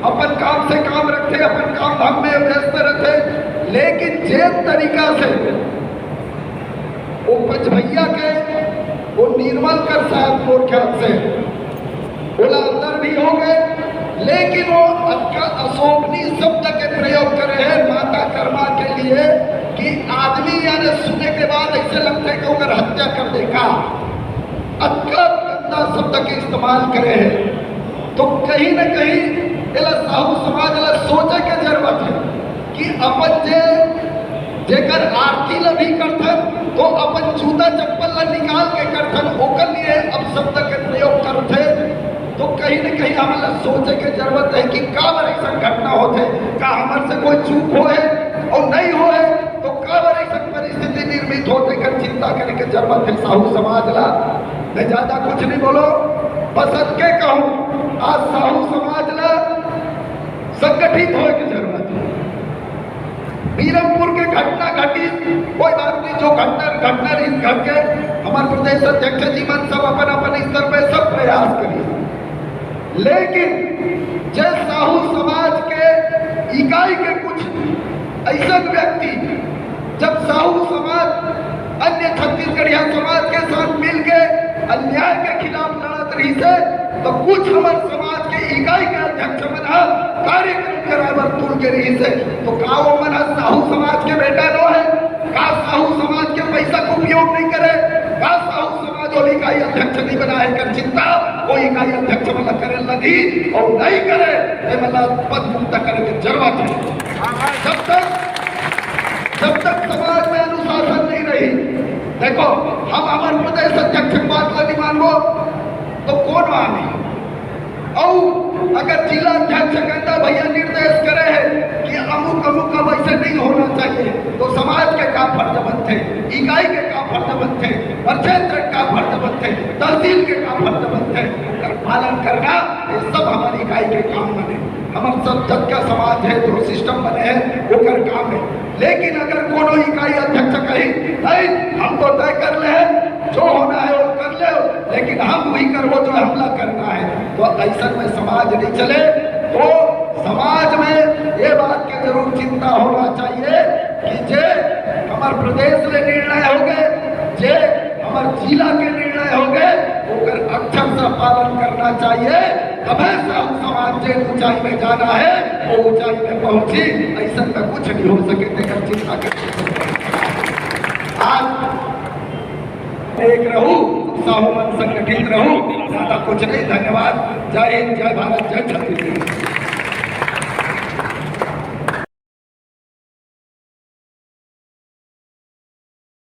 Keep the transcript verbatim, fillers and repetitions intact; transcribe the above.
अपन काम से काम रखथे, अपन काम धाम में व्यस्त रथे, लेकिन जे तरीका से वो पचभैया के वो निर्मल कर साहब मोर ख्याल से ओला अंदर भी हो गए, लेकिन वो अतका अशोभनीय शब्द के प्रयोग करे हे माता कर्मा के लिए कि आदमी यानी सुने के बाद ऐसे लगथे कि ओकर हत्या कर दे का। अतका गंदा शब्द के इस्तेमाल करे हे, तो कहीं न कहीं एला साहू समाज ला सोचे के जरूरत हे कि अपन जे जेकर आरती ला भी करथन तो अपन जूता चप्पल ला निकाल के करथन, ओकर लिए अपशब्द के प्रयोग करथे। तो कहीं न कहीं हमन ला सोचे के जरूरत हे कि काबर ऐसा घटना होथे, का हमर से कोई चूक होए और नहीं होए, तो काबर ऐसा परिस्थिति निर्मित होथे, कर चिंता करे के जरूरत हे साहू समाज ला। मैं ज्यादा कुछ नहीं बोलो, बस अतके कहूँ, आज साहू समाज ला संगठित होए के जरूरत हे। बीरमपुर के घटना घटिस, कोई बात नहीं, जो घटना घटना रहिस घट के, हमर प्रदेश अध्यक्ष जी मन सब अपन अपन स्तर पे सब प्रयास करिस, लेकिन जे साहू समाज के इकाई के कुछ ऐसा व्यक्ति, जब साहू समाज अन्य छत्तीसगढ़िया समाज के साथ मिलके अन्याय के खिलाफ लड़त रहिस हे, तो कुछ हमर समाज के इकाई के अध्यक्ष मन ह कार्यक्रम कराए बर तुल के रहिस हे, तो का वो मन ह साहू समाज के बेटा नो हे? का साहू समाज के पैसा के उपयोग नहीं करे? का साहू समाज वो इकाई अध्यक्ष नहीं बनाए? कर चिंता वो इकाई अध्यक्ष मन ला करे लगही और नहीं करे, ये मन ला पद मुक्त करे के जरूरत हे। जब तक जब तक समाज में अनुशासन नहीं रही, देखो, हम हमर प्रदेश अध्यक्ष के बात ला नहीं मानबो तो कौन मानी? और अगर जिला अध्यक्ष कहता भैया निर्देश करे हे कि अमुक अमुक अब ऐसे नहीं होना चाहिए, तो समाज के का फर्ज बनथे, इकाई के का फर्ज बनथे, प्रक्षेत्र के का फर्ज बनथे, तहसील के का फर्ज बनथे, ओकर पालन करना, ये सब हमर इकाई के काम बने। हमर सब जग का समाज हे, जो सिस्टम बने हे, ओकर काम हे। लेकिन अगर कोनो इकाई अध्यक्ष कही, नहीं, हम तो तय कर ले हे, जो होना हे वो कर ले, लेकिन हम वही करबो जो हमला करना हे, तो ऐसा में समाज नहीं चले। तो समाज में ये बात के जरूर चिंता होना चाहिए कि जे हमर प्रदेश ले निर्णय हो गए, जे हमर जिला के निर्णय हो गए, ओकर अक्षरशः पालन करना चाहिए। तभे साहू समाज जे ऊंचाई में जाना हे, वो ऊंचाई में पहुंची। ऐसा में कुछ नहीं हो सके, तेकर चिंता करके आज एक रहू, साहू मन संगठित रहू, ज्यादा कुछ नहीं। धन्यवाद। जय हिंद, जय भारत, जय छत्तीसगढ़।